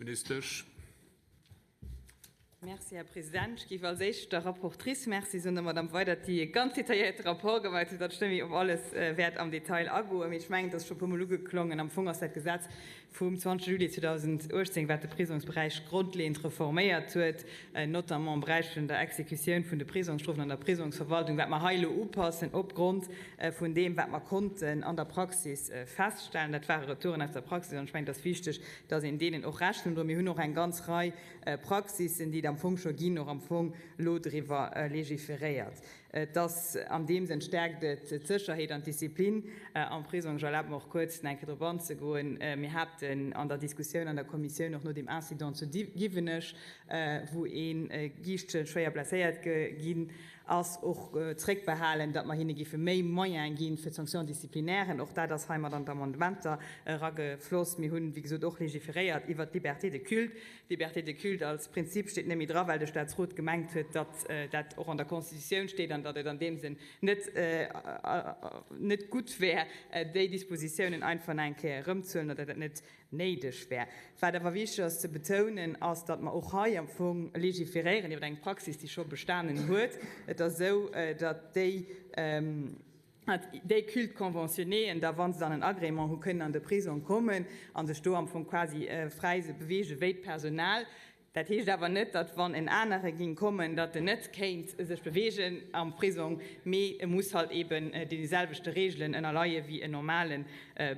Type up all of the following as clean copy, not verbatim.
Ministesch. Merci, Här President. Ech géif als Éischt der Rapportrice Merci soen, der Madame Weydert, déi e ganz detailléierte Rapport gemaach huet, soudatt ech net méi op alles wäert am Detail agoen. Mee ech mengen, et ass scho e puermol ugeklongen, am Fong ass dat Gesetz vum 20 Juli 2018, wat de Prisongsberäich grondleeënd reforméiert huet, notamment am Beräich vun der Exekutioun vun de Prisongsstrofen an der Prisongsverwaltung, wat mer hei elo upassen opgrond vun deem, wat mer konnten an der Praxis feststellen. Dat ware Retouren aus der Praxis an ech mengen, et ass wichteg, dass een deenen och Rechnung droen. Mir hunn och eng ganz Rei Praxissen, déi et am Fong scho ginn, och am Fong elo driwwer legiferéiert. Et ass an deem Sënn stärkt et d'Sécherheet an d'Disziplin am Prisong. Ech erlabe mer och kuerz nach eng Kéier drop anzegoen. Mir haten an der Diskussioun an der Kommissioun och no deem Incident zu Giwenech, wou ee Giischtjen schwéier blesséiert ginn ass, och zréckbehalen, datt mer hinne géife méi Moyene gi fir d'Sanction-disciplinairen. Och dat ass heimat an d'Amendementer eragefloss. Mir hunn, wéi gesot, och legiferéiert iwwert d'Liberté de culte. D'Liberté de culte als Prinzip steet net méi dra, well de Staatsrot gemengt huet, datt dat och an der Constitutioun steet an datt et an deem Sënn net net gutt wär, déi Dispositiounen einfach nach eng Kéier erëmzehuelen oder datt dat net néideg wär. Wat awer wichteg ass ze betounen, ass, datt mer och hei am Fong legiferéieren iwwer eng Praxis, déi scho bestanen huet. Et ass esou, datt déi, déi Cultes conventionnéen da, wa se dann en Agrément hu, kënnen an de Prisong kommen a sech do am Fong quasi fräi beweege wéi d'Personal. Dat heescht awer net, datt wann en anere géing kommen, datt en net kéint sech beweegen am Prisong, mee e muss halt eeben deene selwechte Reegelen ënnerleie wéi en normale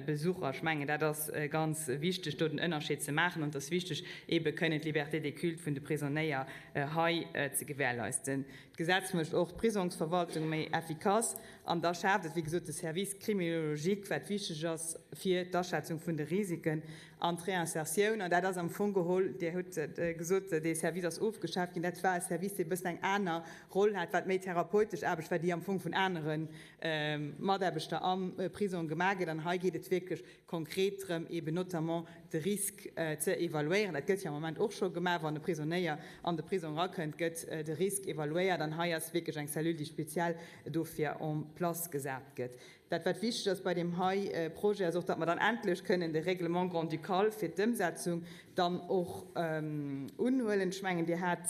Besucher. Ech mengen, dat ass ganz wichteg, do den Ënnerscheed ze maachen, an et ass wichteg, eebe kënnen d'Liberté de culte vun de Prisonéier hei ze gewährleisten. D'Gesetz mécht och d'Prisongsverwaltung méi effikass an da schaaft et, wéi gesot, de Service criminologique, wat wichteg ass fir d'Aschätzung vun de Risiken an d'Réinsertioun. An dat ass am Fong geholl, Dir hutt gesot, dee Service ass ofgeschaaft ginn, dat war e Service, dee e bëssen eng aner Roll hat, wat méi therapeutesch Aarbecht war, déi am Fong vun anere Mataarbechter am Prisong gemaach gëtt. An hei geet et wierklech konkret drëm, eeben notamment de Risk ze evaluéieren. Dat gëtt jo am Moment och scho gemaach, wann e Prisonéier an de Prisong erakënnt, gëtt de Risk evaluéiert. An hei ass wierklech eng Cellule, déi speziell dofir en place gesat gëtt. Dat, wat wichteg ass bei deem hei Projet, ass och, datt mer dann endlech kënnen de Règlement grand-ducal fir d'Ëmsetzung dann och unhuelen. Ech mengen, Dir hat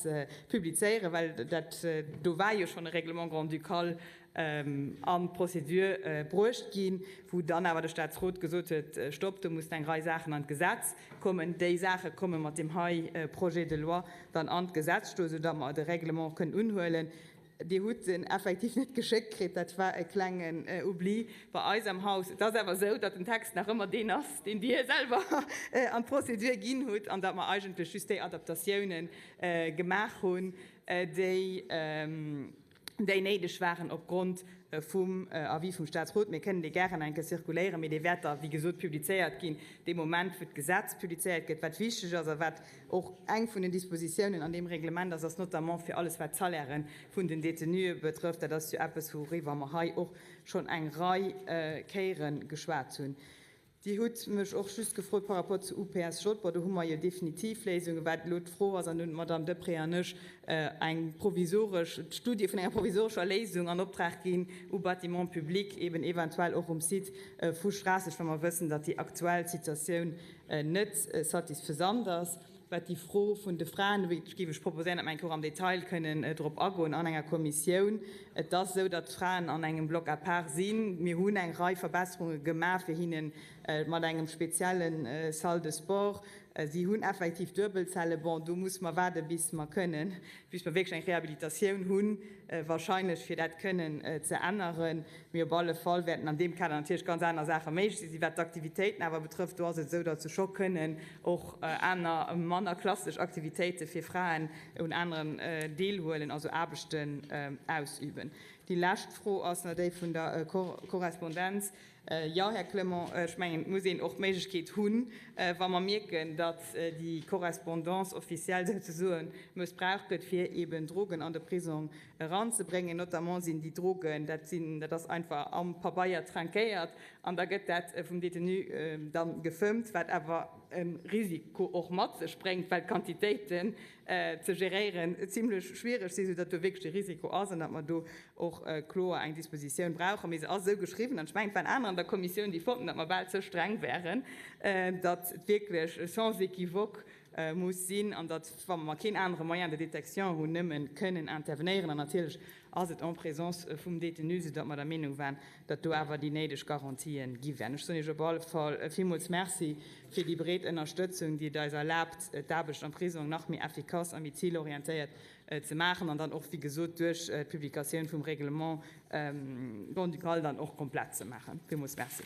publizéieren, well dat do war jo schonn e Règlement grand-ducal an d'Procédure bruecht ginn, wou dann awer de Statsrot gesot huet, Stopp, do mussen eng Rei Saachen an d'Gesetz kommen. Déi Saache komme mat deem hei Projet de loi dann an d'Gesetz stoen, soudatt mer de Règlement kënnen unhuelen. Dir hutt en effektiv net geschéckt kritt, dat war e klengen Oubli bei eis am Haus. Et ass awer esou, datt den Text nach ëmmer deen ass, deen Dir selwer an d'Procédure ginn hutt an datt mer eigentlech just déi Adaptatiounen gemaach hunn, déi déi néideg waren opgrond vum Avis vum Statsrot. Mir kënnen dee gären eng Kéier zirkuléieren, mee dee wäert da, wéi gesot, publizéiert ginn dee Moment, wou d'Gesetz publizéiert gëtt. Wat wichteg ass a wat och eng vun den Dispositiounen an deem Reglement ass, ass notamment fir alles, wat d'Salairen vun den Détenuë betrëfft. Dat ass jo eppes, wouriwwer mer hei och schonn eng Rei Kéiere geschwat hunn. Dir hutt mech och just gefrot par rapport zu UPSJ. Bon, do hu mer jo definitiv Léisungen. Wat elo d'Fro ass, an do hunn d'Madame Deprez an ech eng provisoresch, d'Studie vun enger provisorescher Léisung an Optrag ginn u Bâtiments publics, eben eventuell och um Site vu Schraasseg, wa mer wëssen, datt déi aktuell Situatioun net satisfaisant ass. Wat déi Fro vun de Fraen ugeet, géif ech proposéieren, datt mer eng Kéier och am Detail kënnen drop agoen an enger Kommissioun. Et ass esou, datt d'Fraen an engem Bloc à part sinn. Mir hunn eng Rei Verbesserunge gemaach fir hinne mat engem spezielle Salle de sport. Si hunn effektiv Duebelzellen. Bon, do musse mer waarde bis mer kënnen, bis mer wierklech eng Rehabilitatioun hunn, wahrscheinlech, fir dat kënnen ze änneren. Mee op alle Fall wäerten an deem Kader natierlech ganz aner Saache méiglech sinn. Wat d'Aktivitéiten awer betrëfft, do ass et esou, datt se scho kënnen och aner, manner klassesch Aktivitéite fir Fraen un aneren deelhuelen, also Aarbechten ausüben. Déi lescht Fro ass nach déi vun der Korrespondenz. Jo, Här Clement, ech mengen, et muss een och d'Méiglechkeet hunn, wa mer mierken, datt déi Correspondance officielle souzesoe mëssbraucht gëtt, fir eeben Drogen an de Prisong eranzebréngen. Notamment sinn déi Drogen, dat sinn, dat ass einfach am Pabeier trinquéiert an da gëtt dat vum Détenu da gefëmmt, wat awer e Risiko och mat sech bréngt, well d'Quantitéiten ze geréieren zimlech schwiereg sinn, soudatt do wierklech de Risiko ass an datt mer do och kloer eng Dispositioun brauchen. Mee se ass esou geschriwwen, an ech mengen, et waren aner an der Kommissioun, déi fonnten, datt mer bal ze streng wären, datt et wierklech sans équivoque. muss sinn an datt, wa mer keen anere Moyen de détection hunn, nëmme kënnen intervenéieren. An natierlech ass et en présence vum Détenu, soudatt mer der Meenung waren, datt do awer déi néideg Garantien gi wären. Ech soen Iech op alle Fall villmools Merci fir déi breet Ënnerstëtzung, déi et eis erlaabt, d'Aarbecht am Prisong nach méi effikass a méi zilorientéiert ze maachen an dann och, wéi gesot, duerch d'Publikatioun vum Règlement grand-ducal dann och komplett ze maachen. Villmools Merci.